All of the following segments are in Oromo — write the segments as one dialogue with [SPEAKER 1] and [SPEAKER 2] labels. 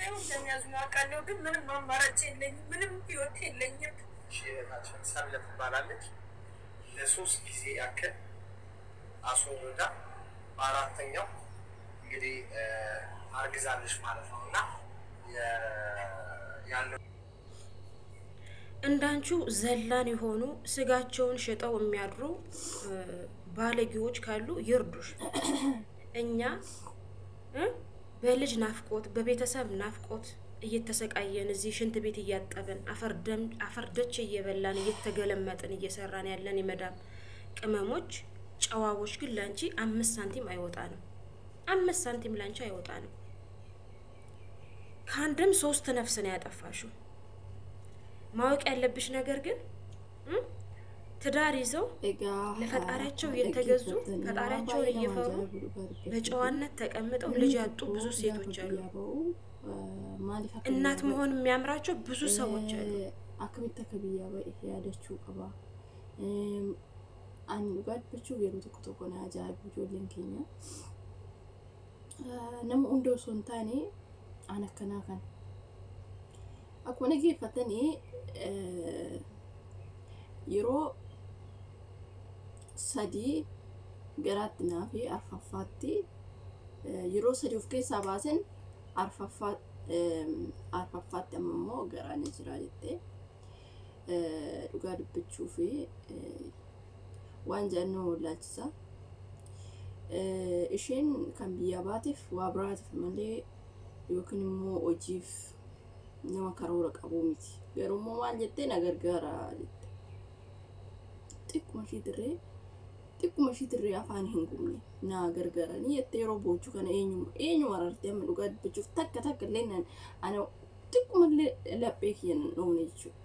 [SPEAKER 1] ስታዩ እንደሚያዝኑ አውቃለሁ፣ ግን ምንም አማራጭ የለኝም። ምንም ህይወት የለኝም።
[SPEAKER 2] እህታችን ሰብለ ትባላለች። ለሶስት ጊዜ ያክል አስወርዳ በአራተኛው እንግዲህ አርግዛለች ማለት ነው እና ያለው
[SPEAKER 3] እንዳንቹ ዘላን የሆኑ ስጋቸውን ሽጠው የሚያድሩ ባለጌዎች ካሉ ይርዱሽ። እኛ በልጅ ናፍቆት በቤተሰብ ናፍቆት እየተሰቃየን እዚህ ሽንት ቤት እያጠብን አፈር ደች እየበላን እየተገለመጥን እየሰራን ያለን የመዳም ቅመሞች ጨዋዎች፣ ግን ለአንቺ 5 ሳንቲም አይወጣንም። 5 ሳንቲም ለአንቺ አይወጣንም። ከአንድም 3 ነፍስ ነው ያጠፋሽው። ማወቅ ያለብሽ ነገር ግን ትዳር ይዘው
[SPEAKER 4] Egaa
[SPEAKER 3] ለፈጣሪያቸው እየተገዙ
[SPEAKER 4] dhaggeeffattanii waan
[SPEAKER 3] ፈጣሪያቸውን
[SPEAKER 4] baay'ee nama
[SPEAKER 3] እየፈሩ
[SPEAKER 4] ajaa'ibu dhugaa dubbachuuf
[SPEAKER 3] በጨዋነት ተቀምጠው
[SPEAKER 4] namni
[SPEAKER 3] ልጅ ያጡ
[SPEAKER 4] tokko
[SPEAKER 3] ብዙ
[SPEAKER 4] gaafa
[SPEAKER 3] ሴቶች አሉ።
[SPEAKER 4] biyyaa ba'u maaliif akka
[SPEAKER 3] እናት
[SPEAKER 4] biyyaa ba'e
[SPEAKER 3] መሆን የሚያምራቸው ብዙ ሰዎች አሉ።
[SPEAKER 4] akkamitti akka biyyaa ba'e yaadachuu qaba. Ani dhugaa dubbachuuf yeroo tokko tokko na ajaa'ibu ijoolleen keenya. Nama hunda osoo hin taane an akkanaa kana. Akkuma dhaggeeffatanii yeroo 3 garaatti naafee arfaffaatti yeroo 3 of keessaa baasen arfaffaatti amma immoo garaan jira jettee dhugaa dubbachuu fi waan jedhan nama wallaalchisa. Isheen kan biyyaa baateef waa biraatiif malee yookiin immoo hojiif nama karoora qabu miti. Garuu immoo maal jettee na gargaara jette. Xiqquma ishii tirree afaan hin gubne na gargaaranii jettee yeroo boochuu kana eenyu marartee amma dhugaa dubbachuuf takka takka illee nan ana xiqquma illee laphee kiyya nan dhoofne jechuudha.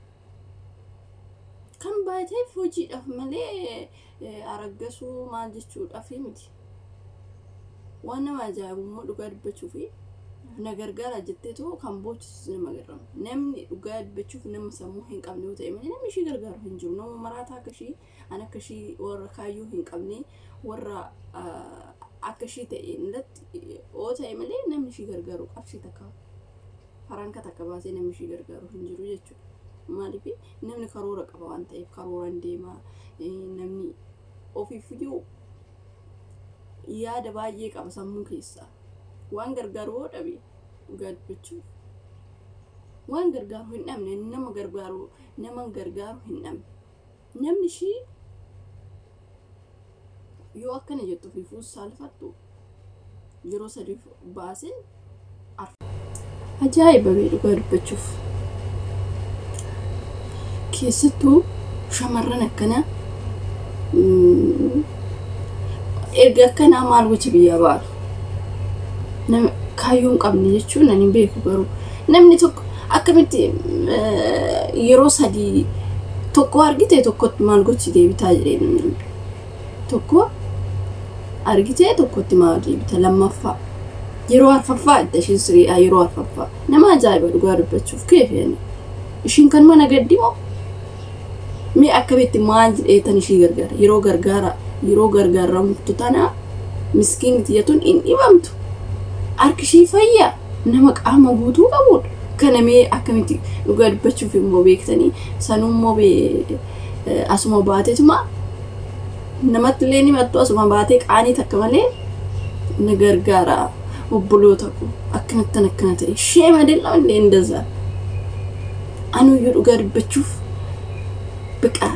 [SPEAKER 4] Kan baateef hojiidhaaf malee araggasuu maal jechuudhaaf miti. Waan nama ajaa'ibu immoo dhugaa dubbachuu fi na gargaara jetteetoo kan boochisu nama gargaara. Namni dhugaa dubbachuuf nama sammuu hin qabne yoo ta'e malee namni ishii gargaaru hin jiru. Nama maraataa akka ishii an akka ishii warra kaayyoo hin qabne warra akka ishii ta'e irratti yoo ta'e malee namni ishii gargaaru qarshii takka faranka takka baasee namni ishii gargaaru hin jiru jechuudha. Maaliif namni karoora qaba waan ta'eef karooraan deema. Namni ofiifiyyuu yaada baay'ee qaba sammuu keessaa. Waan gargaaru yoo dhabe dhugaa dubbachuuf waan gargaaru hin dhabne nama gargaaru nama gargaaru hin dhabne. Namni ishii yoo akkana jettu ofiifuu saalfattu yeroo 3 baaseen ajaa'iba bee dhugaa dubbachuuf. Keessattuu shamarran akkanaa erga akkanaa maal gocha biyyaa baatu? Nama kaayyoo hin qabne jechuun ani hin beeku garuu namni tokko akkamitti yeroo 3 tokko argite tokkotti maal gochi deebitaa jedhee namni tokko argite tokkotti maal deebita lammaffaa yeroo arfaffaa itti ishiin siriidha yeroo arfaffaa nama ajaa'iba dhugaa dubbachuuf keefeeni ishiin kan mana gaddi moo mee akkamitti maal jedheetan ishii gargaara yeroo gargaara yeroo gargaaramtu tana miskiin tiyyatuun hin dhibamtu harki ishii fayyaa nama qaama guutuu qabudha. Kana mee akkamitti dhugaa dubbachuuf immoo beektanii sanuu immoo asuma baateetuma namatti illee ni mattu asuma baatee qaanii takka malee na gargaara obboloota koo akkanattan akkana ta'e ishee madeella illee እንደዛ anuyyuu dhugaa dubbachuuf baqa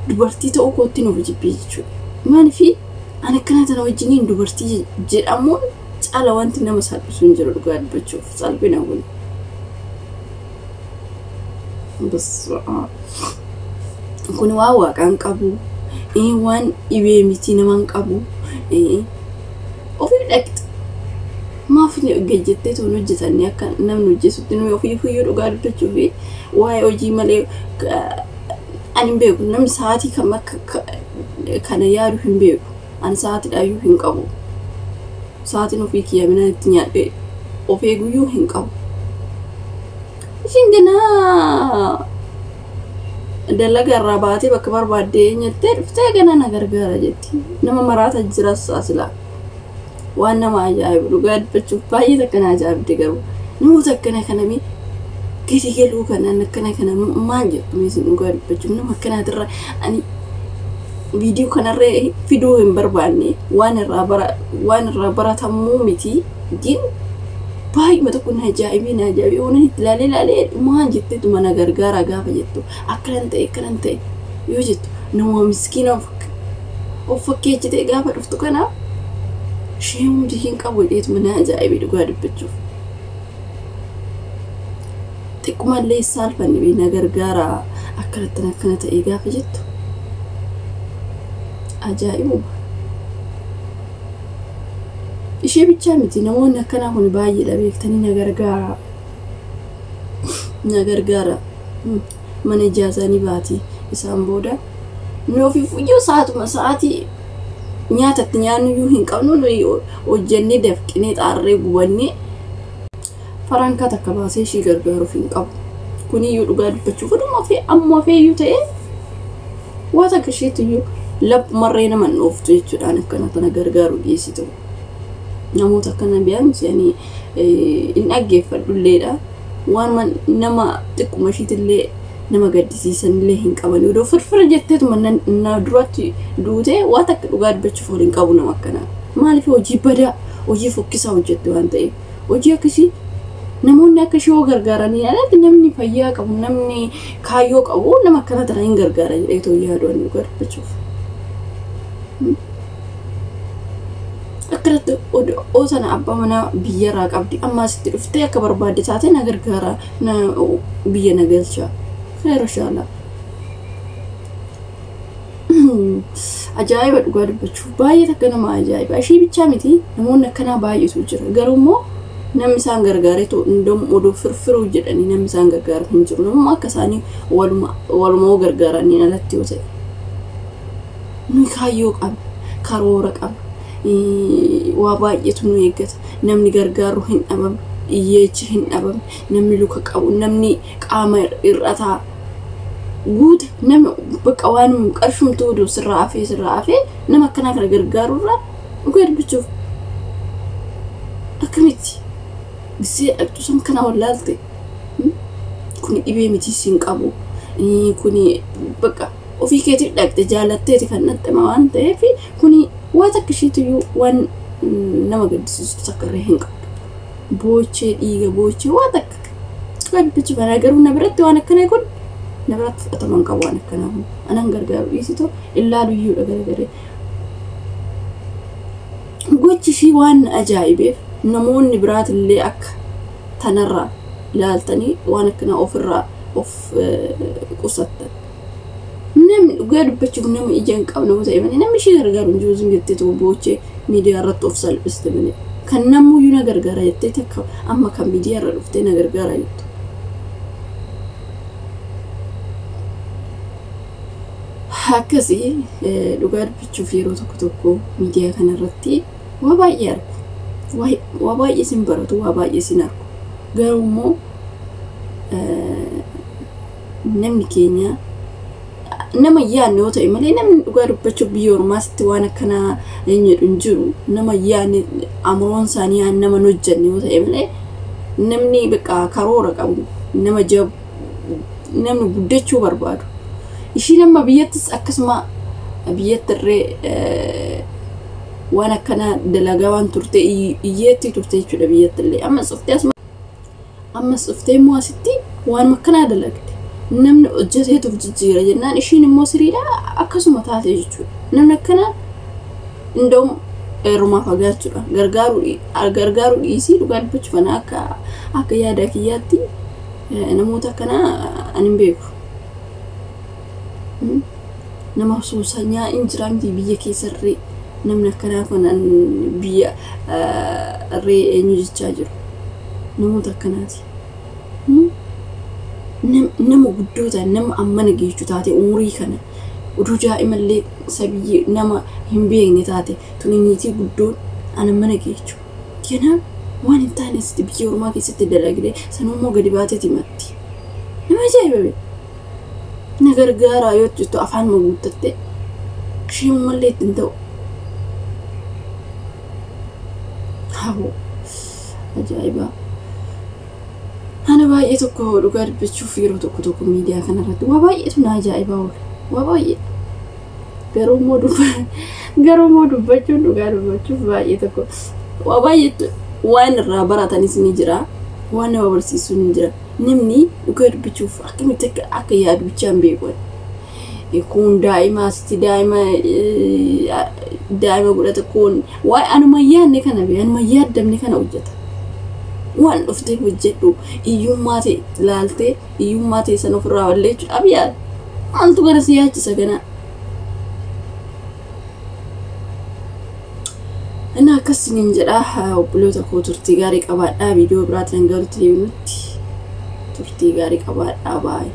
[SPEAKER 4] dubartii ta'uu kootti nuuf jibbee jechuudha. Maaliif ani akkana tana wajjiniin dubartii jedhamuun caala wanti nama salphisu hin jiru dhugaa dubbachuuf salphina kun. Bas kun waan waaqaan qabu waan dhibee miti nama hin qabu ofii dhaqxe maaf gajjattee toon hojjetanii akka namni hojjetutti nuyi ofii iyyuu dhugaa dubbachuu fi waa'ee hojii malee ani hin beeku namni sa'aatii kam akka kana yaadu hin beeku ani sa'aatiidhaayyuu hin qabu sa'aatiin ofii kiyya minaan itti nyaadhee of eeguyyuu hin qabu. Ishiin ganaa dalaga irraa baatee bakka barbaaddee nyattee dhuftee ganaa na gargaara jetti. Nama maraata jiras silaa. Waan nama ajaa'ibu dhugaa dubbachuuf baay'ee takka na ajaa'ibde garuu Namoota akkana kana mee gadi galuu kanaan akkana kana maal jettu mee isin dhugaa dubbachuuf nama akkanaatirra ani viidiyoo kanarra fiduu hin barbaanne waan irraa baratamuu miti gin baay'uma tokko na ajaa'ibee na ajaa'ibee waan itti ilaalee ilaalee maal jetteetu mana gargaaraa gaafa jettu akkanan ta'e akkanan ta'e yoo jettu nama miskiina of fakkeechitee gaafa dhuftu kanaaf ishee hundi hin qabu jedheetu mana ajaa'ibee dhugaa dubbachuuf. Xiqqumallee saalfanne bee na gargaaraa akkanatti akkana ta'e gaafa jettu ajaa'ibuma. Ishee bichaa miti namoonni akkanaa kun baay'eedha beektanii na gargaara. Na gargaara. Mana ijaazaanii baati isaan booda nu ofiif iyyuu sa'aatuma sa'aatii nyaatatti nyaannu iyyuu hin qabnu nuyi hojjennee dafqinee xaarree gubannee farankaa takka baasee ishii gargaaruuf hin qabu. Kuniyyuu dhugaa dubbachuuf dhuma fi amma feeyyuu ta'e waa takka isheetu iyyuu labbumarree nama hin dhooftu jechuudhaan akkana tana gargaaru dhiyeessitu. Namoota akkana biyaan ani hin dhaggeeffadhulleedha. Waan nama xiqquma ishiitillee nama gaddisiisanillee hin qaban. Odoo firfira jetteetuma na duratti duutee waa takka dhugaa dubbachuuf wal hin qabu nama akkanaa. Maaliif hojii badaa hojii fokkisaa hojjette waan ta'eef hojii akkasii namoonni akka ishee hoo gargaaranii alatti namni fayyaa qabu namni kaayyoo qabu nama akkana tana hin gargaara jedheetoo yaadu ani dhugaa dubbachuuf. Akkanatti odoo sana abbaa manaa biyyarraa qabdi amma asitti dhuftee akka barbaadde taate na gargaara na biyya na galcha. Khayr inshallah. Ajaa'iba dhugaa dubbachuuf baay'ee takka nama ajaa'iba. Ishee bichaa miti namoonni akkanaa baay'eetu jira. Garuu immoo namni isaan gargaaretu hundum odoo firfiruu jedhanii namni isaan gargaaru hin jiru. Namummaa akka isaanii walumaa gargaaraniin alatti yoo ta'e. Nuyi kaayyoo qabna, karoora qabna, waa baay'eetu nu eeggata. Namni gargaaru hin dhabamne, hiyyeechi hin dhabamne, namni luka qabu, namni qaama hir'ataa guute namni bakka waan qarshumtuu odoo sirraa hafee sirraa hafee nama akkanaa kana gargaarurraa dhugaa dubbachuuf akkamitti gisee dhaqxu san kana wallaalte kuni dhibee miti siin qabu kuni bakka ofii keetiif dhaqxe jaalatteeti kan dhaqxema waan ta'eef kuni waa takka isheetiyyuu waan nama gaddisiistu takka irra hin qabdu. Boochee dhiiga boochee waa takka dhugaa dubbachuuf ana garuu na biratti waan akkanaa kun na biratti fudhatama hin qabu waan akkanaa kun anaan gargaaru dhiisitoo ilaalu iyyuudha garagaree. Gochi ishii waan ajaa'ibeef namoonni biraatillee akka tanarraa ilaaltanii waan akkanaa ofirraa of qusattan. Namni dhugaa dubbachuuf nama ija hin qabne yoo ta'e malee namni ishee gargaaru hin jiru jettee boochee miidiyaa irratti of salphiste malee. Kan namuyyuu na gargaara jettee takka amma kan miidiyaa irra dhuftee na gargaara jettu. Akkasii dhugaa dubbachuuf yeroo tokko tokko miidiyaa kanarratti waa baay'ee argu. Waa baay'ee sin baratu, waa baay'ee sin argu. Garuu immoo namni keenya nama yaadne yoo ta'e malee namni dhugaa dubbachuuf biyya ormaasitti waan akkanaa jedhu hin jiru. Nama yaadne amuroon isaanii nama hin hojjenne yoo ta'e malee namni bakka karoora qabu nama jabu namni guddachuu barbaadu. Ishiin amma biyyattis akkasuma biyyattirree waan akkanaa dalagaa waan turte iyyeetti turte jechuudha biyyattillee. Ammas dhuftee immoo asitti waan akkanaa dalagde. Namni hojjeteetuuf jijjiira jennaan ishiin immoo siriidha akkasuma taate jechuudha. Namni akkanaa inda'um heerumaa fagaachuudha. Gargaaruu dhiisii dhugaa dubbachuuf ana akka yaada kiyyaatti namoota akkanaa ani hin beeku. Nama suusanyaa hin jiraa miti biyya keessarree namni akkanaa kun biyya ree eenyu jechaa jiru. Namoota akkanaati. Nama guddoo ta'e nama ammana geechuu taate umurii kana oduu daa'imallee sabiyyee nama hin beekne taate tuni niitii guddoon ana mana geechuu. Kanaaf waan hin taane asitti biyya ormaa keessatti dalagdee sanummoo gadi baateeti matti. Nama ajaa'iba bee. Na gargaaraa yoo jettu afaan ma guuttatte isheen mallee ittiin ta'u. Hawoo ajaa'iba. Ana baay'ee tokko dhugaa dubbachuuf yeroo tokko tokko miidiyaa kanarratti waa baay'eetu na ajaa'ibaa oola. Waa baay'ee. Garuu immoo garuu immoo dubbachuun dhugaa dubbachuuf baay'ee tokko waa baay'eetu waan irraa baratanis ni jira. Waan nama barsiisu ni jira. Namni dhugaa dubbachuuf akkamitti akka yaadu bichaa hin beeku. Kun daa'ima asitti daa'ima daa'ima godhata kun waa'ee anuma yaadne kana bee anuma yaaddamne kana hojjeta. Waan dhuftee hojjedhu iyyummaa ta'e ilaaltee iyyummaa ta'e sana ofirraa balleessuudhaaf yaala. Maaltu gara si yaachisa ganaa? Inni akkasiniin jedha obboloota koo turtii gaarii qabaadhaa viidiyoo biraatiin hanga walitti deebinutti turtii gaarii qabaadhaa baay'ee.